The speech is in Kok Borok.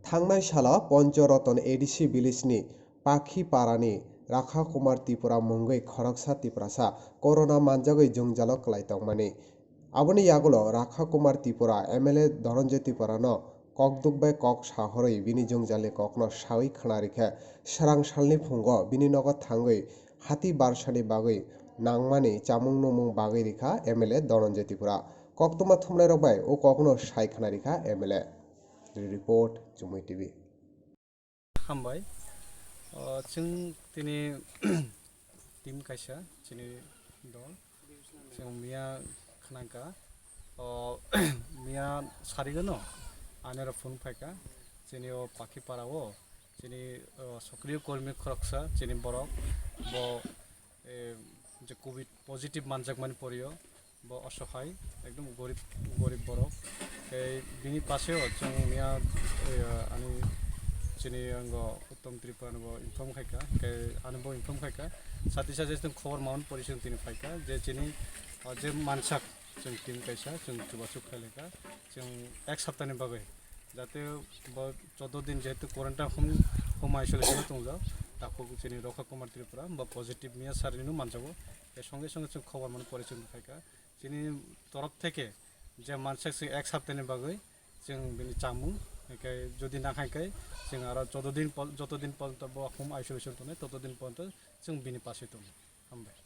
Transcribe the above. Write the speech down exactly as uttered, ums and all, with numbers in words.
Thangnai salo Poncho Roton A D C village ni Pakhi Parani Rakha Kumar Tripura mungwi khoroksa Tiprasa corona manjagwi jwngjalo kwlai tongmani. Aboni yagulo Rakha Kumar Tripura M L A Dhananjay Tripura no kokduk bai kok sahorwi bini jwngjalni kokno sawi khna rikha. Srang salni phungo bini nogo thangwi hati barsani bagwi nangmani chamung numung bagwi rikha M L A Dhananjay Tripura. Koktwma thumnairok bai o kokno sai khna rikha M L A. Report, Chumui T V. Hambai. O, chwng tini team kaisa chini dol. Chwng miya khnangkha. O, miya sarigano anero phone phaikha. Chini o Pakhi para o chini, o, sokriyo kormi khoroksa chini borok bo, e, je covid positive manjakmani porio. Bo osohai, ekdom gorib, gorib borok. Tei bini paseo chwng miya, eh, ani chini ango Uttom Tripura no bo inform khaika, tei ani bo inform khaika. Sati sati chwng khobor maun pori chwng tini phaika, je chini, ah, je mansak chwng team kaisa, chwng chubasuk khaileka, chwng ek saptani bagwi. Jate bo choudo din jehetu quarantine home, home isolation o tongjak, takhuk chini Rakha Kumar Tripura, bo positive miya sarini no manjago. Tei songe songe chwng khobor maun pori chwng phaika. Chini torop theke je mansak se ek saptani bagwi chwng bini chamung, hingke jodi na khaikhe chwng aro choudo din pol-, joto din porjonto bo home isolation tongnai, toto din porjonto chwng bini paswi tongo. Hambai.